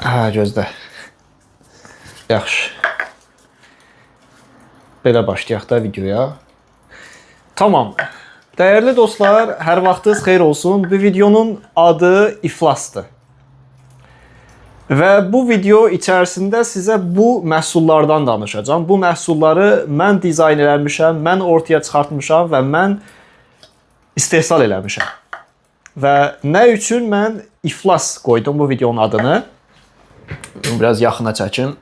Hə, gözlə. Yaxşı. Belə başlayaq da videoya. Tamam. Dəyərli dostlar, hər vaxtınız xeyir olsun. Bu videonun adı iflasdır. Və bu video içərisində sizə bu məhsullardan danışacağam. Bu məhsulları mən dizayn eləmişəm, mən ortaya çıxartmışam və mən istehsal eləmişəm. Və nə üçün mən iflas qoydum bu videonun adını? Biraz yaxına çəkim.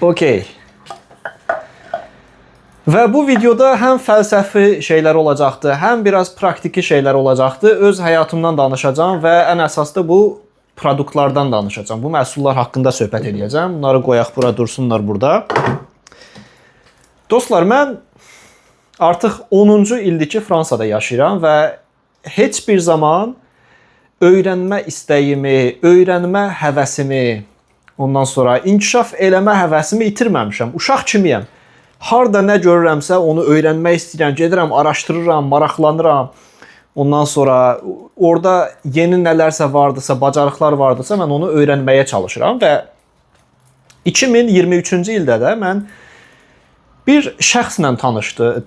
Okay. Və bu videoda həm fəlsəfi şeylər olacaqdı, həm biraz praktiki şeylər olacaqdı. Öz həyatımdan danışacağam və ən əsası da bu produktlardan danışacağam. Bu məhsullar haqqında söhbət eləyəcəm. Bunları qoyaq bura, dursunlar burada. Dostlar, mən artıq 10-cu ildir ki, Fransada yaşayıram və heç bir zaman öyrənmə istəyimi, öyrənmə həvəsimi, ondan sonra inkişaf eləmə həvəsimi itirməmişəm. Uşaq kimiyəm. Harda nə görürəmsə onu öyrənmək istəyirəm, gedirəm, araşdırıram, maraqlanıram. Ondan sonra orada yeni nələrsə vardısa, bacarıqlar vardısa mən onu öyrənməyə çalışıram və 2023-cü ildə də mən bir şəxslə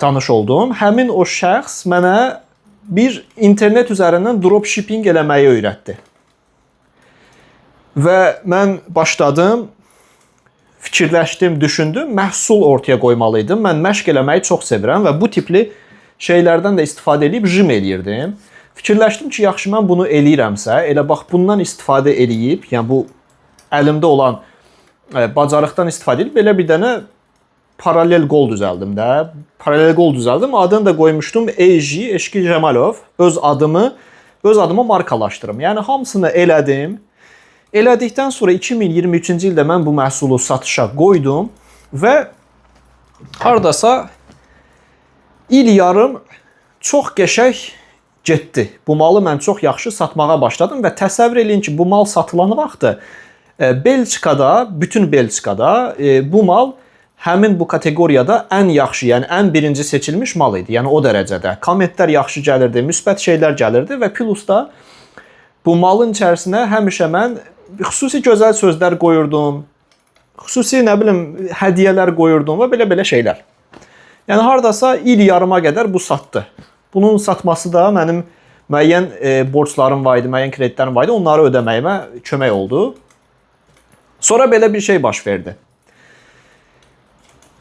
tanış oldum. Həmin o şəxs mənə bir internet üzərindən dropshipping eləməyi öyrətdi. Və mən başladım, fikirləşdim, düşündüm, məhsul ortaya qoymalıydım. Mən məşq eləməyi çox sevirəm və bu tipli şeylərdən də istifadə eləyib jim eləyirdim. Fikirləşdim ki, yaxşı mən bunu eləyirəmsə, elə bax bundan istifadə eləyib, yəni bu əlimdə olan bacarıqdan istifadə edib belə bir dənə paralel qol düzəldim də. Paralel qol düzəldim. Adını da qoymuşdum EJ Eşki Cəmalov. Öz adımı öz adıma markalaşdırım. Yəni hamısını elədim. Elədikdən sonra 2023-cü ildə mən bu məhsulu satışa qoydum və hardasa il yarım çox qəşəng getdi. Bu malı mən çox yaxşı satmağa başladım və təsəvvür eləyin ki, bu mal satılan vaxtı Belçikada, bütün Belçikada bu mal həmin bu kateqoriyada ən yaxşı, yəni ən birinci seçilmiş mal idi. Yəni o dərəcədə. Kommentlər yaxşı gəlirdi, müsbət şeylər gəlirdi və plus da bu malın içərisinə həmişə mən xüsusi gözəl sözlər qoyurdum. Xüsusi nə bilim hədiyyələr qoyurdum və belə-belə şeylər. Yəni hardasa il yarıma qədər bu satdı. Bunun satması da mənim müəyyən borclarım var idi, müəyyən kreditlərim var idi. Onları ödəməyimə kömək oldu. Sonra belə bir şey baş verdi.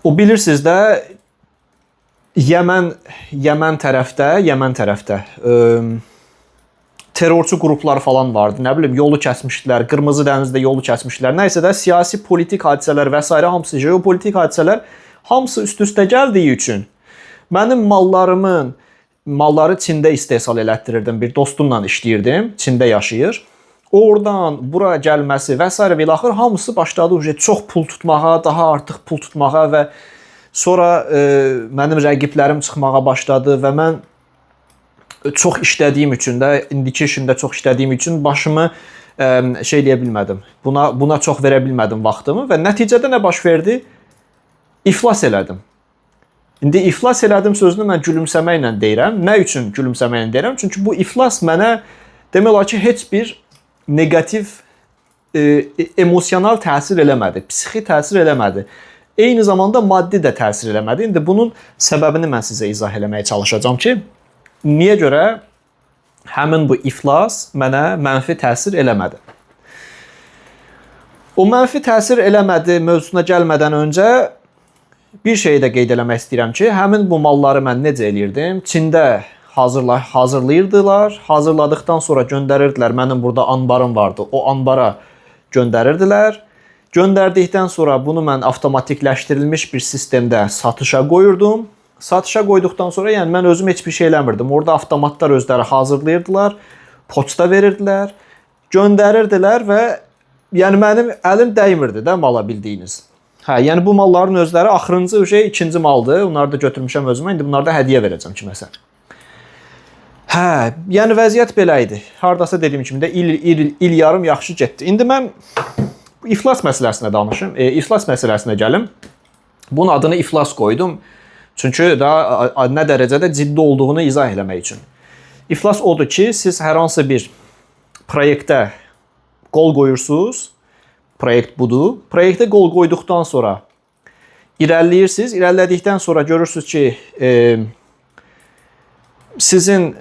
O bilirsiniz də Yəmən tərəfdə terrorçu qruplar falan vardı. Nə bilim yolu kəsmişdilər, Qırmızı dənizdə yolu kəsmişdilər. Nə isə də siyasi, politik hadisələr və sairə hamısı jeopolitik hadisələr hamısı üst-üstə gəldiyi üçün mənim mallarımın malları Çində istehsal elətdirirdim. Bir dostumla işləyirdim. Çində yaşayır. Oradan bura gəlməsi və sairə və ilaxır hamısı başladı uje çox pul tutmağa, daha artıq pul tutmağa və sonra mənim rəqiblərim çıxmağa başladı və mən çox işlədiyim üçün də indiki işimdə çox işlədiyim üçün başımı şey eləyə bilmədim. Buna çox verə bilmədim vaxtımı və nəticədə nə baş verdi? İflas elədim. İndi iflas elədim sözünü mən gülümsəməklə deyirəm. Nə üçün gülümsəməklə deyirəm? Çünki bu iflas mənə demək olar ki, heç bir neqativ emosional təsir eləmədi, psixi təsir eləmədi. Eyni zamanda maddi də təsir eləmədi. İndi bunun səbəbini mən sizə izah eləməyə çalışacağam ki, niyə görə həmin bu iflas mənə mənfi təsir eləmədi. O mənfi təsir eləmədi mövzusuna gəlmədən öncə bir şeyi də qeyd eləmək istəyirəm ki, həmin bu malları mən necə eləyirdim? Çində hazırlayırdılar. Hazırladıqdan sonra göndərirdilər. Mənim burada anbarım vardı. O anbara göndərirdilər. Göndərdikdən sonra bunu mən avtomatikləşdirilmiş bir sistemdə satışa qoyurdum. Satışa qoyduqdan sonra, yəni mən özüm heç bir şey eləmirdim. Orada avtomatlar özləri hazırlayırdılar, poçta verirdilər, göndərirdilər və yəni mənim əlim dəymirdi də mala bildiyiniz. Hə, yəni bu malların özləri axırıncı şey ikinci maldır. Onları da götürmüşəm özümə. İndi bunları da hədiyyə verəcəm kiməsə. Hə, yəni vəziyyət belə idi. Hardasa dediyim kimi də il yarım yaxşı getdi. İndi mən iflas məsələsinə danışım. İflas məsələsinə gəlim. Bunun adını iflas qoydum. Çünki daha nə dərəcədə ciddi olduğunu izah eləmək üçün. İflas odur ki, siz hər hansı bir proyektə Qol qoyursunuz. Proyekt budur. Proyektə qol qoyduqdan sonra irəliləyirsiniz. İrəlilədikdən sonra görürsüz ki, sizin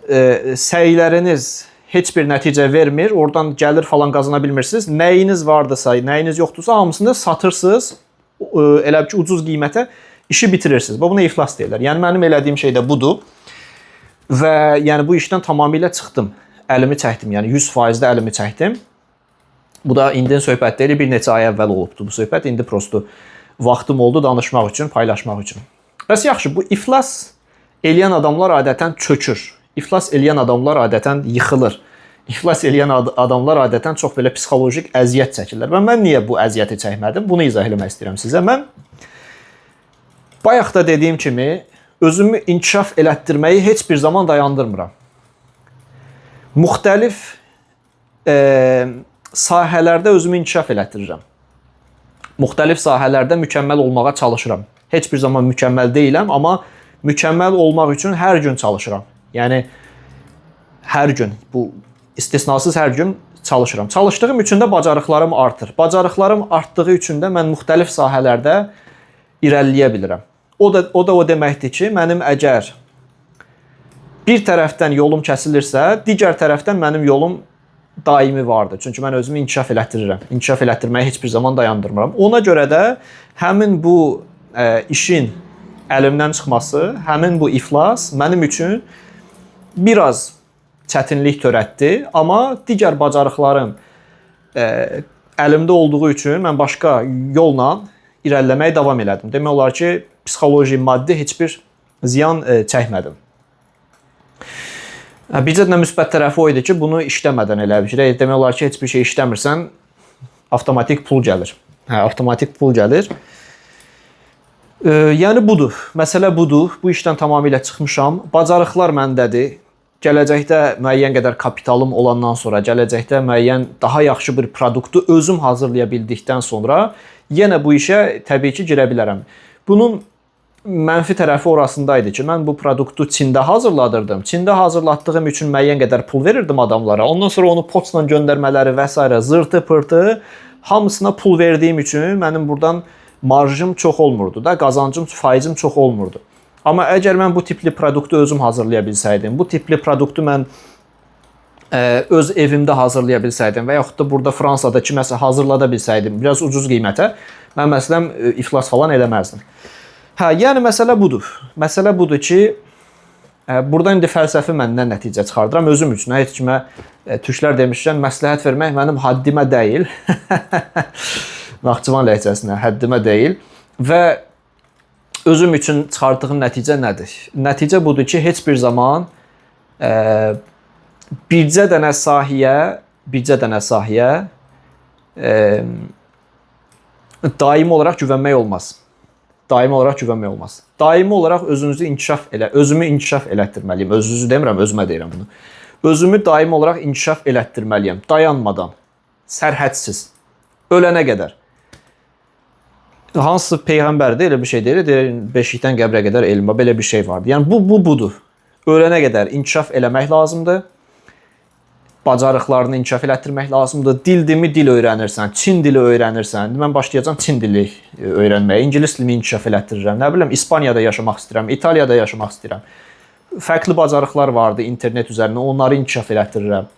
səyləriniz heç bir nəticə vermir. Oradan gəlir falan qazana bilmirsiniz. Nəyiniz vardısa, nəyiniz yoxdursa hamısını satırsınız. Elə ki ucuz qiymətə işi bitirirsiniz. Buna iflas deyirlər. Yəni mənim elədiyim şey də budur. Və yəni bu işdən tamamilə çıxdım. Əlimi çəkdim. Yəni 100% də əlimi çəkdim. Bu da indinin söhbət deyil, bir neçə ay əvvəl olubdu bu söhbət. İndi prosto vaxtım oldu danışmaq üçün, paylaşmaq üçün. Bəs yaxşı, bu iflas eləyən adamlar adətən çökür. İflas eləyən adamlar adətən yıxılır. İflas eləyən adamlar adətən çox belə psixolojik əziyyət çəkirlər. Və mən niyə bu əziyyəti çəkmədim? Bunu izah eləmək istəyirəm sizə. Mən bayaq da dediyim kimi özümü inkişaf elətdirməyi heç bir zaman dayandırmıram. Müxtəlif sahələrdə özümü inkişaf elətdirirəm. Müxtəlif sahələrdə mükəmməl olmağa çalışıram. Heç bir zaman mükəmməl deyiləm, amma mükəmməl olmaq üçün hər gün çalışıram. Yəni hər gün, bu istisnasız hər gün çalışıram. Çalışdığım üçün də bacarıqlarım artır. Bacarıqlarım artdığı üçün də mən müxtəlif sahələrdə irəliləyə bilirəm. O da o deməkdir ki, mənim əgər bir tərəfdən yolum kəsilirsə, digər tərəfdən mənim yolum daimi vardır. Çünki mən özümü inkişaf elətdirirəm. İnkişaf elətdirməyi heç bir zaman dayandırmıram. Ona görə də həmin bu işin əlimdən çıxması, həmin bu iflas mənim üçün biraz çətinlik törətdi, amma digər bacarıqlarım əlimdə olduğu üçün mən başqa yolla irəliləməyə davam elədim. Demək olar ki, psixoloji, maddi heç bir ziyan çəkmədim. Bircə də müsbət tərəfi o idi ki, bunu işləmədən elə bir şey. Demək olar ki, heç bir şey işləmirsən, avtomatik pul gəlir. Hə, avtomatik pul gəlir. Yəni budur. Məsələ budur. Bu işdən tamamilə çıxmışam. Bacarıqlar məndədir. Gələcəkdə müəyyən qədər kapitalım olandan sonra, gələcəkdə müəyyən daha yaxşı bir produktu özüm hazırlaya bildikdən sonra yenə bu işə təbii ki, girə bilərəm. Bunun mənfi tərəfi orasındaydı ki, mən bu produktu Çində hazırladırdım. Çində hazırlatdığım üçün müəyyən qədər pul verirdim adamlara. Ondan sonra onu poçtla göndərmələri və s. zırtı pırtı hamısına pul verdiyim üçün mənim buradan marjım çox olmurdu da, qazancım, faizim çox olmurdu. Amma əgər mən bu tipli produktu özüm hazırlaya bilsəydim, bu tipli produktu mən öz evimdə hazırlaya bilsəydim və yaxud da burada Fransada kiməsə hazırlada bilsəydim, biraz ucuz qiymətə, mən məsələn iflas falan eləməzdim. Hə, yəni məsələ budur. Məsələ budur ki, buradan indi fəlsəfi məndən nəticə çıxardıram özüm üçün. Heç kimə türklər demişkən məsləhət vermək mənim haddimə deyil. Naxçıvan ləhcəsinə həddimə deyil və özüm üçün çıxartdığım nəticə nədir? Nəticə budur ki, heç bir zaman bircə dənə sahəyə daimi olaraq güvənmək olmaz. Daimi olaraq güvənmək olmaz. Daimi olaraq özünüzü inkişaf elə, özümü inkişaf elətdirməliyim. Özünüzü demirəm, özümə deyirəm bunu. Özümü daimi olaraq inkişaf elətdirməliyəm, dayanmadan, sərhədsiz, ölənə qədər. Hansı peyğəmbərdir, elə bir şey deyir, deyir beşikdən qəbrə qədər elm var, belə bir şey vardı. Yəni bu budur. Ölənə qədər inkişaf eləmək lazımdır. Bacarıqlarını inkişaf elətdirmək lazımdır. Dildimi dil öyrənirsən, Çin dili öyrənirsən. İndi mən başlayacağam Çin dili öyrənməyə, ingilis dilini inkişaf elətdirirəm. Nə bilim, İspaniyada yaşamaq istəyirəm, İtaliyada yaşamaq istəyirəm. Fərqli bacarıqlar vardı internet üzərində, onları inkişaf elətdirirəm.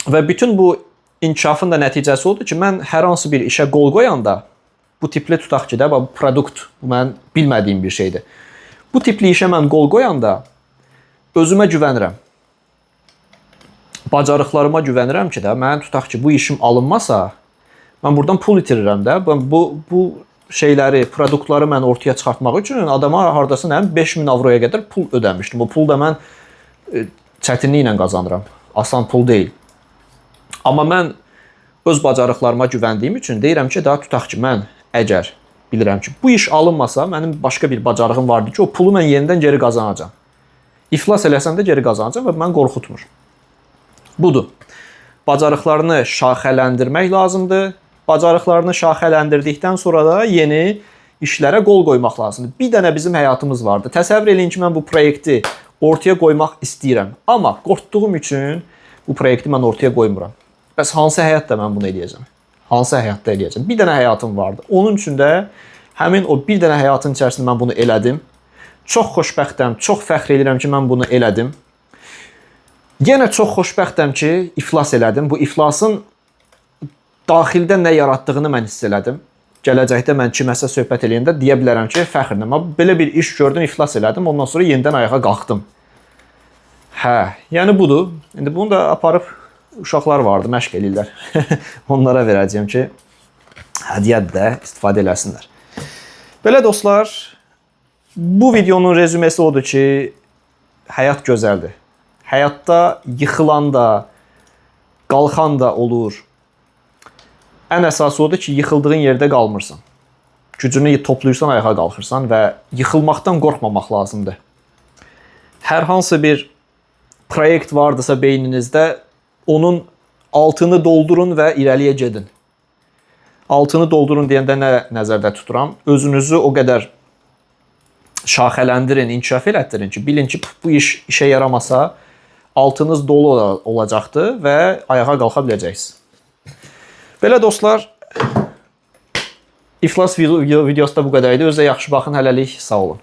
Və bütün bu inkişafın da nəticəsi odur ki, mən hər hansı bir işə qol qoyanda, bu tipli tutaq ki də, bu produkt, bu mənim bilmədiyim bir şeydir. Bu tipli işə mən qol qoyanda özümə güvənirəm. Bacarıqlarıma güvənirəm ki də, mən tutaq ki, bu işim alınmasa, mən buradan pul itirirəm də. Ben bu şeyləri, produktları mən ortaya çıxartmaq üçün adama hardasa nə 5000 avroya qədər pul ödəmişdim. Bu pul da mən çətinliklə qazanıram. Asan pul deyil. Amma mən öz bacarıqlarıma güvəndiyim üçün deyirəm ki, daha tutaq ki, mən əgər bilirəm ki, bu iş alınmasa, mənim başqa bir bacarığım vardı ki, o pulu mən yenidən geri qazanacağam. İflas eləsəm də geri qazanacağam və mən qorxutmur. Budur. Bacarıqlarını şaxələndirmək lazımdır. Bacarıqlarını şaxələndirdikdən sonra da yeni işlərə qol qoymaq lazımdır. Bir dənə bizim həyatımız vardı. Təsəvvür eləyin ki, mən bu proyekti ortaya qoymaq istəyirəm. Amma qorxduğum üçün Bu proyekti mən ortaya qoymuram. Bəs hansı həyatda mən bunu eləyəcəm? Hansı həyatda eləyəcəm? Bir dənə həyatım vardı. Onun üçün də həmin o bir dənə həyatın içərisində mən bunu elədim. Çox xoşbəxtəm, çox fəxr edirəm ki, mən bunu elədim. Yenə çox xoşbəxtəm ki, iflas elədim. Bu iflasın daxildə nə yaratdığını mən hiss elədim. Gələcəkdə mən kiməsə söhbət eləyəndə deyə bilərəm ki, fəxrlə mən belə bir iş gördüm, iflas elədim, ondan sonra yenidən ayağa qalxdım. Hə, yəni budur. İndi bunu da aparıb uşaqlar vardı, məşq eləyirlər. Onlara verəcəyəm ki, hədiyyədir də, istifadə eləsinlər. Belə dostlar, bu videonun rezümesi odur ki, həyat gözəldir. Həyatda yıxılan da, qalxan da olur. Ən əsası odur ki, yıxıldığın yerdə qalmırsan. Gücünü toplayırsan, ayağa qalxırsan və yıxılmaqdan qorxmamaq lazımdır. Hər hansı bir proyekt vardısa beyninizdə, onun altını doldurun və irəliyə gedin. Altını doldurun deyəndə nə nəzərdə tuturam? Özünüzü o qədər şaxələndirin, inkişaf elətdirin ki, bilin ki, bu iş işə yaramasa altınız dolu olacaqdır və ayağa qalxa biləcəksiniz. Belə dostlar, iflas videosu da bu qədər idi. Özünüzə yaxşı baxın. Hələlik sağ olun.